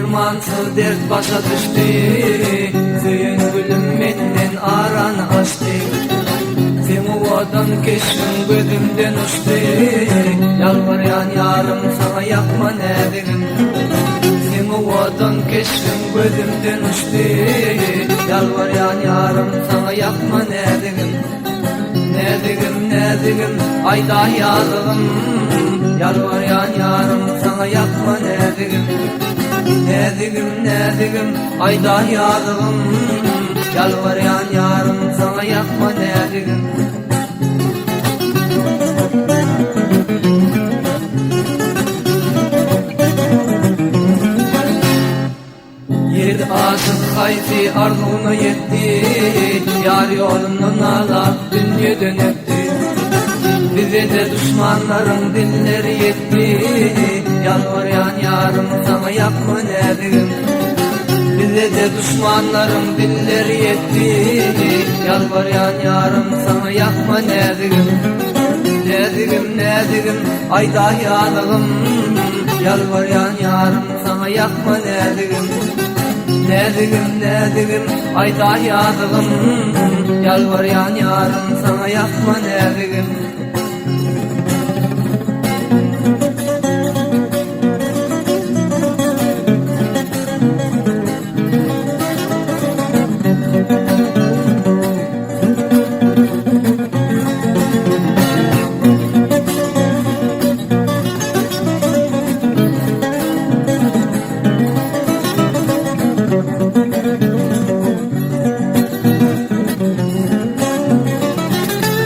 Dermansyz dert başa düşdi, Söýen gülüm menden arany açdy. Seň owadan keşbiň gözümden uçdy, Ýalbarýan ýarym saňa ýakma näzigim. Seň owadan keşbiň gözümden uçdy, Ýalbarýan ýarym saňa ýakma näzigim. Näzigim, näzigim, aýdaý ýazygym, Ýalbarýan ýarym, saňa ýakma näzigim. Näzigim, näzigim, aýdaý ýazygym, Ýalbarýan ýarym, saňa ýakma näzigim. Ýedi aşyk haýsy arzuwyna ýetdi, Ýar ýolundan nalap dünýeden ötdi. Bize-de duşmanlaryň dilleri ýetdi, Ýalbarýan ýarym saňa ýakma näzigim. Bize-de duşmanlaryň dilleri ýetdi, Ýalbarýan ýarym saňa ýakma näzigim. Näzigim, näzigim, aýdaý ýazygym, Ýalbarýan ýarym Saňa ýakma näzigim, Näzigim, näzigim, aýdaý ýazygym, Ýalbarýan ýarym, saňa ýakma näzigim.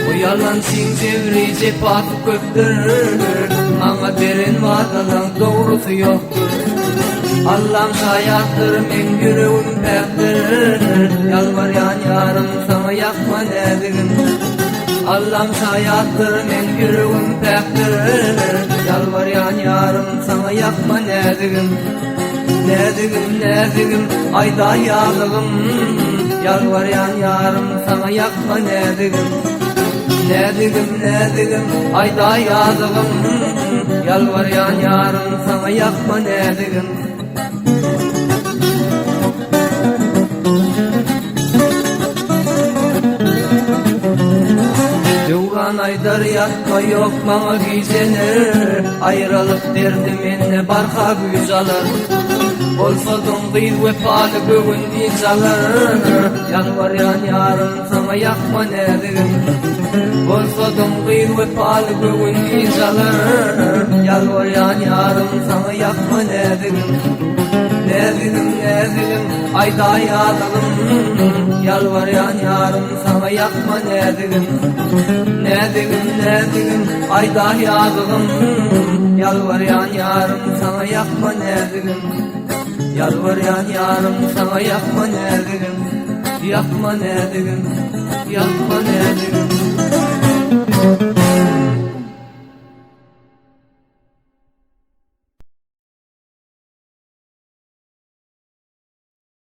Bu ýalançyň jebri jepasy köpdür, Maňa beren wadalaň dogrusy ýokdur. Allam şaýatdyr, meň ýüregim päkdir, Ýalbarýan ýarym, saňa ýakma näzigim. Allam şaýatdyr, meň ýüregim päkdir, Ýalbarýan ýarym, saňa ýakma näzigim. Näzigim, näzigim, aýdaý ýazygym, Ýalbarýan ýarym, saňa ýakma näzigim. Näzigim, näzigim, aýdaý ýazygym, Ýalbarýan ýarym, saňa ýakma näzigim. Döwran aýdar ýatma ýok maňa gijeler, Aýralyk derdi mende barha güýç alar. Bolsadyň gyz wepaly göwün dynç alar, Ýalbarýan ýarym saňa ýakma näzigim. Bolsadyň gyz wepaly göwün dynç alar, Ýalbarýan ýarym saňa ýakma näzigim. Näzigim, näzigim, aýdaý ýazygym, Ýalbarýan ýarym, saňa ýakma näzigim. Näzigim, näzigim, aýdaý ýazygym, Ýalbarýan ýarym, saňa ýakma näzigim. Ýalbarýan ýarym, saňa ýakma näzigim, Ýakma näzigim, ýakma näzigim.